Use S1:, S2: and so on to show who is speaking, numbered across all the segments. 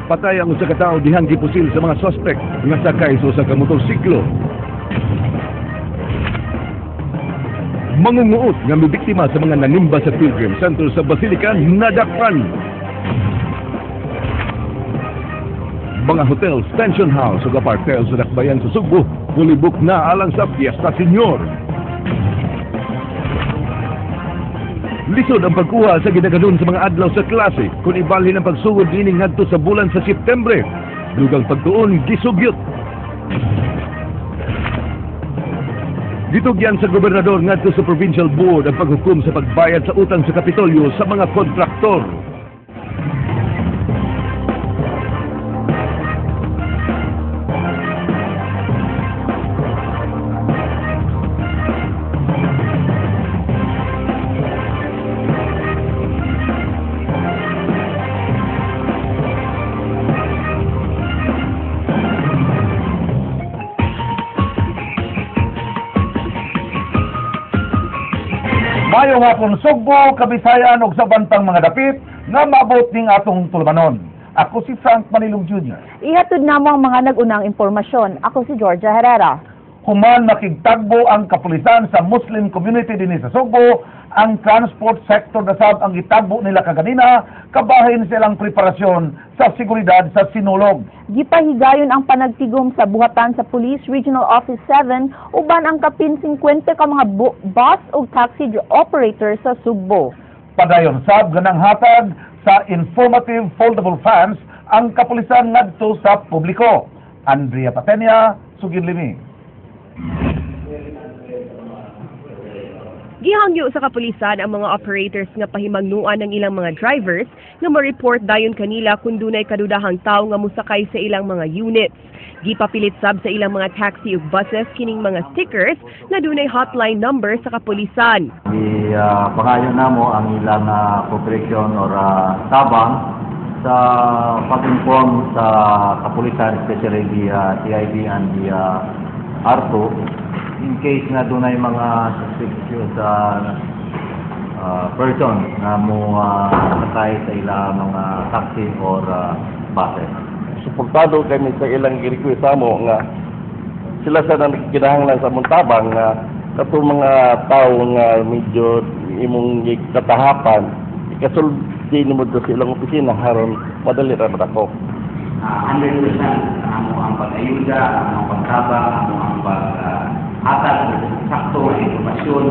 S1: Patay ang usa ka tawo dihang gipusil sa mga suspect nga sakay sa usa ka motorsiklo. Mangunguot nga mibiktima sa mga nanimba sa Pilgrim Center sa Basilica nadakpan. Mga hotels, pension house ug apartels sa dakbayan sa Sugbo fully booked na alang sa Fiesta Senior. Lisod ang pagkuha sa ginaganon sa mga adlaw sa klase kung ibalhin ang pagsugod niini ngadto sa bulan sa Septembre. Dugang pagtuon gisugyot. Gitugyan sa gobernador ngadto sa Provincial Board ang paghukom sa pagbayad sa utang sa Kapitolyo sa mga kontraktor.
S2: Maayong hapon Sugbo, Kabisayan ug sa bantang mga dapit nga maabot ning atong tulumanon. Ako si Frank Manilong Jr.
S3: Ihatod namo ang mga nag-unang impormasyon. Ako si Georgia Herrera.
S2: Human makigtagbo ang kapulisan sa Muslim community dinhi sa Sugbo, ang transport sector na sab ang gitagbo nila kaganina kabahin sa ilang preparasyon sa seguridad sa Sinulog.
S3: Gipahigayon ang panagtigom sa buhatan sa Police Regional Office 7 uban ang kapin 50 ka mga bus ug taxi operator sa Sugbo.
S2: Padayon sab ganang hatag sa informative foldable fans ang kapulisan ngadto sa publiko. Andrea Patenia, Sugid Limi.
S4: Gihangyo sa kapulisan ang mga operators nga pahimangnuan ng ilang mga drivers nga ma-report dayon kanila kung dunay kadudahang tawo nga mosakay sa ilang mga units. Gipapilit sab sa ilang mga taxi ug buses kining mga stickers nga dunay hotline number sa kapulisan.
S5: Pangayon namo ang ilang cooperation or tabang sa pag-inform sa kapulisan, especially the CID and the ARTO, in case na dunay mga suspicious person na mo sakay sa ilang mga taxi or buses.
S6: Suportado kami sa ilang gi-request amo nga sila sa nagkinahanglan sa among tabang nga katong mga tawo nga medyo imong gikatahapan ikasulti nimo sa ilang opisina haron madali ra madako.
S7: 100% amo ang pag-ayuda, amo ang pagtabang, amo ang pag-hatag og sakto nga impormasyon.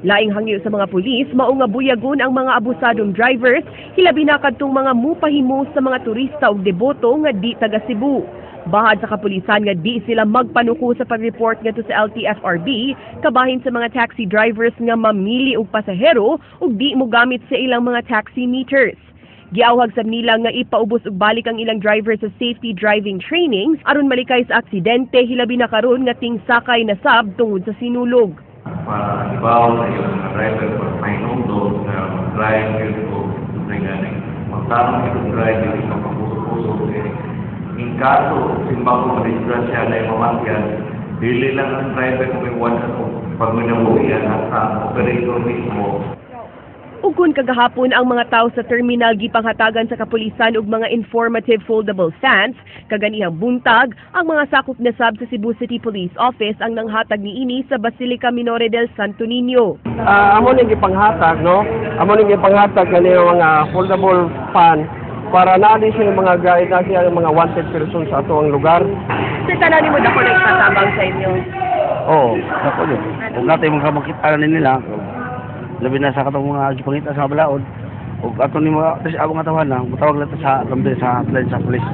S4: Laing hangyo sa mga pulis, mao nga buyagon ang mga abusadong drivers, hilabi na kadtong mga mupahimo sa mga turista ug deboto nga di taga Cebu. Bahad sa kapulisan nga di sila magpanuko sa pag-report ngadto sa LTFRB, kabahin sa mga taxi drivers nga mamili og pasahero ug di mogamit sa ilang mga taxi meters. Giawhag sab nila nga ipaubos og balik ang ilang driver sa safety driving trainings aron malikay sa aksidente, hilabi na karon nga tingsakay na sab tungod sa Sinulog.
S8: Para ibaw sa ilang mga driver para pahinumdom na mag-drive yun o magtarong itong drive yun sa papuso-puso. In kaso, simbang ko madisgrasya na yung mamatyan, dili lang ang driver kung may one at pagminabuhian at sa operator mismo.
S4: Ug kun kagahapon ang mga tawo sa terminal gipanghatagan sa kapulisan og mga informative foldable fans, kaganihang buntag, ang mga sakop na sab sa Cebu City Police Office ang nanghatag niini sa Basilica Minore del Santo Niño.
S9: Amo ning gipanghatag, no? Amo ning gipanghatag kani mga foldable fan para naa din sila mga guide na siya mga wanted person sa ato ang lugar.
S4: Sir, tanan nimo dako na ipatabang sa inyo.
S10: Oo, dako din. Ug natay mga makita nila. Labi na sa katong mga gipangita sa balaod ug ato ni mga tas abong atawan na mutawag lang ta sa lambi sa hotline sa police.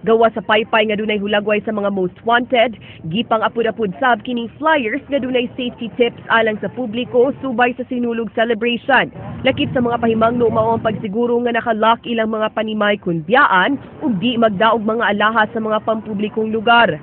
S4: Gawa sa paypay nga dunay hulagway sa mga most wanted, gipang apud-apud sab kining flyers nga dunay safety tips alang sa publiko subay sa Sinulog celebration. Lakip sa mga pahimangno mao ang pagsiguro nga nakalock ilang mga panimay kun biyaan ug di magdaog mga alahas sa mga pampublikong lugar.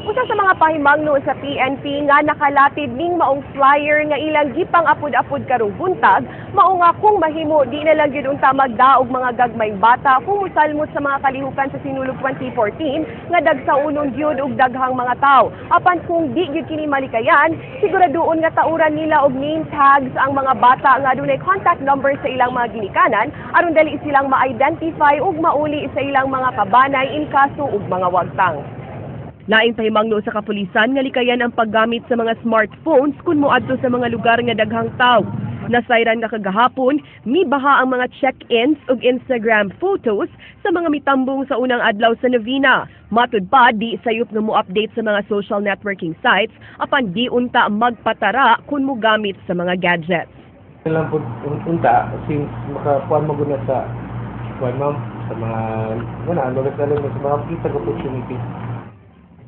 S4: Usa sa mga pahimangno sa PNP nga nakalatid ning maong flyer nga ilang gipang apod-apod karong buntag, mao nga kung mahimo di na lang gyud unta magdaog mga gagmayng bata kung mosalmot sa mga kalihukan sa Sinulog 2014 nga dagsaunon gyud og daghang mga tawo. Apan kung di gyud kini malikayan, siguraduon nga tauran nila og name tags ang mga bata nga adunay contact number sa ilang mga ginikanan aron dali silang ma-identify ug mauli sa ilang mga kabanay in kaso og mga wagtang. Laing pahimangno sa kapulisan nga likayan ang paggamit sa mga smartphones kung moadto sa mga lugar nga daghang tawo. Nasayran nga kagahapon, mibaha ang mga check-ins ug Instagram photos sa mga mitambong sa unang adlaw sa novena. Matud pa, di sayop nga mo-update sa mga social networking sites apan di unta magpatara kung mogamit sa mga gadgets.
S11: Lang po unta since makakuan mo guna sa kuan, ma'am, sa mga wala ano sa sa mga kita opportunity.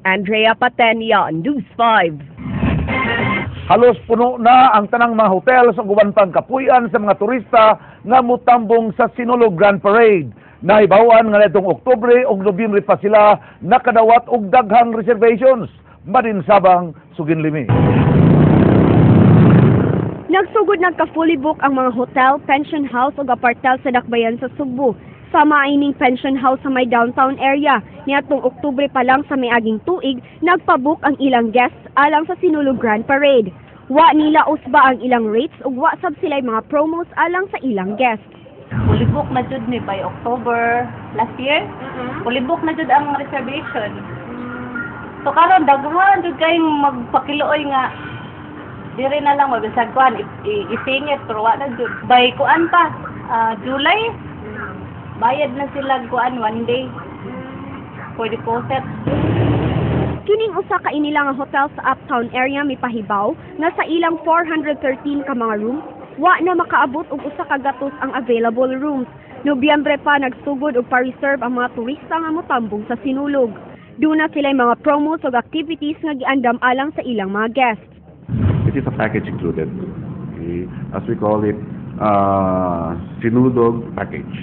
S4: Andrea Patenia, News 5.
S2: Halos puno na ang tanang mga hotel sa uban pang kapuy-an sa mga turista nga mutambong sa Sinulog Grand Parade. Nahibawan nga nitong Oktubre ug Nobyembre pa sila nakadawat og daghang reservations. Madin Sabang, Suginlimi.
S12: Nagsugod nagka-fully book ang mga hotel, pension house ug apartel sa dakbayan sa Sugbo. Sama ining pension house sa may downtown area. Niadtong Oktubre pa lang sa miaging tuig, nagpa-book ang ilang guests alang sa Sinulog Grand Parade. Wa nila usba ang ilang rates ug wa sab sila'y mga promos alang sa ilang guests.
S13: Fully book na jud ni by October last year. Fully book na jud ang reservation. So karon daghan jud kayong magpakiluoy nga diri na lang mabisag kuan isingit, pero wa na jud. By kuan pa, July bayad na sila kuan one day for deposit.
S12: Kining usa ka inila nga hotel sa uptown area mipahibaw nga sa ilang 413 ka mga rooms, wa na makaabot og 100 ang available rooms. Nobyembre pa nagsugod og pa-reserve ang mga turista nga motambong sa Sinulog. Duna sila mga promos ug activities nga giandam alang sa ilang mga guests.
S14: It is a package included. Okay? As we call it, Sinulog package.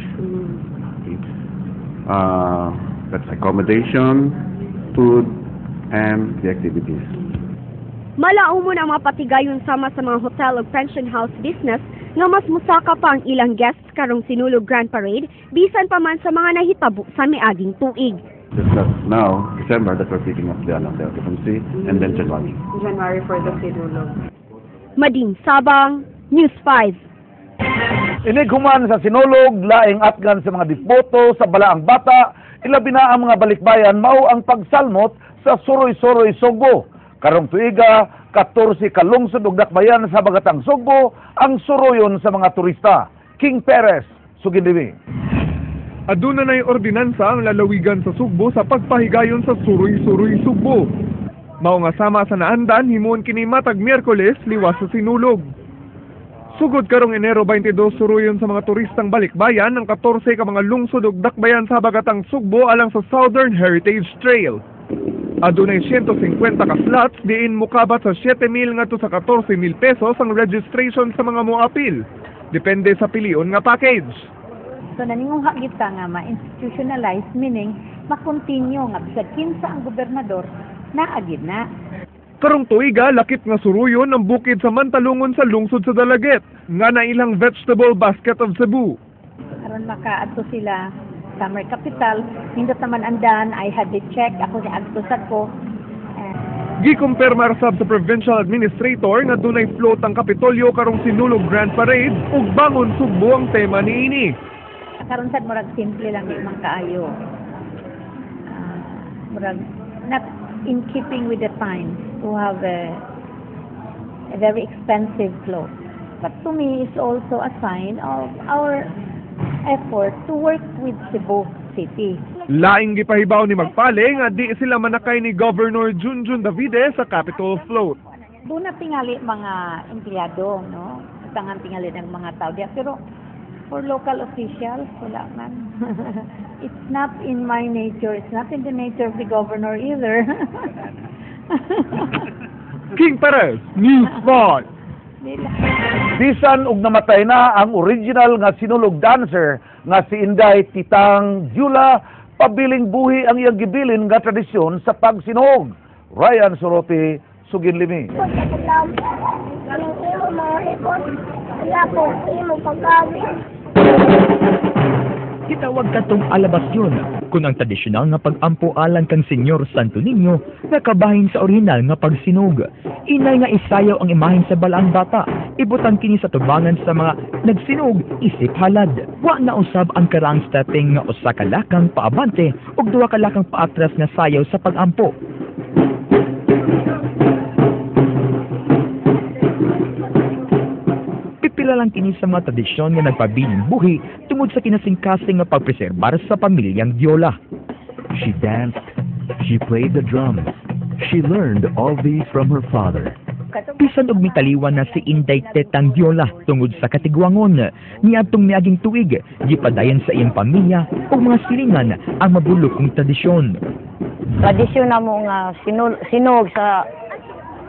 S14: Okay? That's accommodation, food, and the activities.
S12: Malaumon ang mga patigayon sama sa mga hotel ug pension house business nga mas musaka pa ang ilang guests karong Sinulog Grand Parade bisan pa man sa mga nahitabo sa miaging tuig.
S14: Just that now, December, that we're picking up the, ano, the occupancy, and then January.
S15: January for the Sinulog.
S12: Mading Sabang, News 5.
S2: Inig human sa Sinulog, laing atgan sa mga deboto sa Balaang Bata, ilabi na ang mga balikbayan, mao ang pagsalmot sa Suroy-Suroy Sugbo. Karong tuiga, 14 ka lungsod ug dakbayan sa Bagatang Sugbo ang suroyon sa mga turista. King Perez, Suginlimi.
S16: Aduna na'y ordinansa ang lalawigan sa Sugbo sa pagpahigayon sa Suroy-Suroy Sugbo. Mao nga sama sa naandan, himuon kini matag Miyerkules liwas sa Sinulog. Sugod karong Enero 22, suruyon sa mga turistang balikbayan ang 14 ka mga lungsod ug dakbayan sa Bagatang Sugbo alang sa Southern Heritage Trail. Adunay 150 ka slots diin mukabat sa 7,000 ngadto sa 14,000 pesos ang registration sa mga moapil. Depende sa pilion nga package.
S17: So naninguha kita nga ma-institutionalize, meaning ma-continue nga bisag kinsa ang gobernador, naa gyud na.
S16: Karong tuiga, lakip nga suruyon ang bukid sa Mantalungon sa lungsod sa Dalaguete, nga nailang Vegetable Basket of Cebu.
S17: Aron makaadto sila summer capital, nindot naman andan, I had it check ako ni adto sa ko.
S16: Gikumpirmar sab sa provincial administrator nga dunay float ang Kapitolyo karong Sinulog Grand Parade ug Bangon Sugbo ang tema niini.
S17: Karon sad murag simple lang, di man kaayo. Murag not in keeping with the times to have a very expensive float. But to me, it's also a sign of our effort to work with Cebu City.
S16: Laing gipahibaw ni Magpale nga di sila manakay ni Governor Junjun Davide sa Capitol Float.
S17: Duna tingali mga empleyado, no? Tangan tingali ng mga tao diya. Pero for local officials, wala man. It's not in my nature. It's not in the nature of the governor either.
S16: King Perez, News 5.
S2: Bisan og namatay na ang original nga Sinulog dancer nga si Inday Titang Jula, pabiling buhi ang iyang gibilin nga tradisyon sa pagsinog. Ryan Sorote, Suginlimi.
S18: Ang imo mga ipon, wala po imo paggamit.
S19: Gitawag katong alabasyon kung ang tradisyonal nga pag-ampo alang kang Senyor Santo Niño nakabahin sa orihinal nga pagsinog. Inay nga isayaw ang imahen sa balaang bata, ibutang kini sa tubangan sa mga nagsinog isip halad. Wa na usab ang karaang stepping nga usa ka lakang paabante ug duha ka lakang paatras nga sayaw sa pag-ampo. Pipila lang kini sa mga tradisyon nga nagpabiling buhi tungod sa kinasingkasing nga pagpreserbar sa pamilyang Diola.
S1: She danced, she played the drums, she learned all these from her father.
S19: Bisan og mitaliwan na si Inday Tetang Diola tungod sa katigwangon niadtong miaging tuig, gipadayon sa iyang pamilya ug mga silingan ang mabulokong tradisyon.
S20: Tradisyon na mo nga sinog sa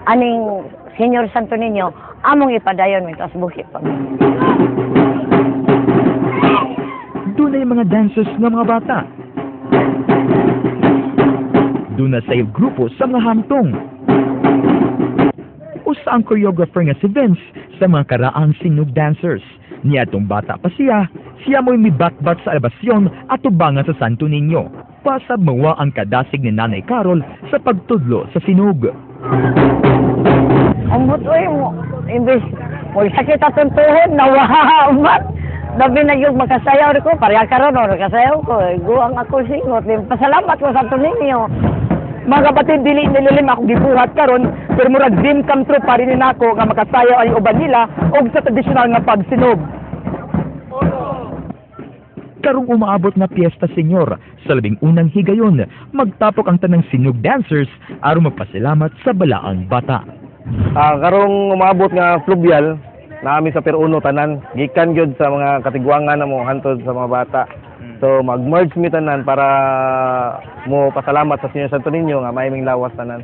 S20: aning Senyor Santo Niño, among ipadayon mi tas buhi pa.
S19: Dunay mga dancers nga mga bata. Duna sa grupo sa mga hamtong. Usa ang choreographer nga si Vince sa mga karaang sinog dancers. Niadtong bata pa siya, siya mo'y mibatbat sa alabasyon at tubangan sa Santo Niño. Pasab mawa ang kadasig ni Nanay Carol sa pagtudlo sa sinog.
S20: Ang butoy mo, imbes magsakit atong tuhod, nawamat. Labi na yung makasayaw ko, pareha karon no, nakasayaw ko. Guwang ako singot. Pasalamat ko sa Santo Niño.
S21: Mga kapatid, dili nililim akong gibuhat karon, pero murag dream come true pa rin nako nga makasayaw ang uban nila og sa tradisyonal nga pagsinog.
S19: Karong umaabot na piyesta, senyor, sa 11 higayon, magtapok ang tanang sinog dancers aron magpasalamat sa balaang bata.
S6: Karong umaabot nga fluvial, naami sa Pier 1 tanan, gikan gyud sa mga katigwangan namo hantod sa mga bata. So mag-merge mi tanan para mo pasalamat sa Senyor Santo Niño nga maiming lawas tanan.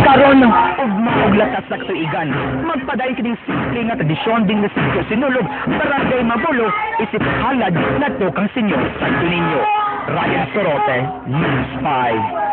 S19: Karon ugma og lakas sa katuigan, magpadayon kining simple nga tradisyon din sa Sitio Sinulog, Barangay Mabolo, isip halad ngadto kang Senyor Santo Niño. Ryan Sorote, News 5.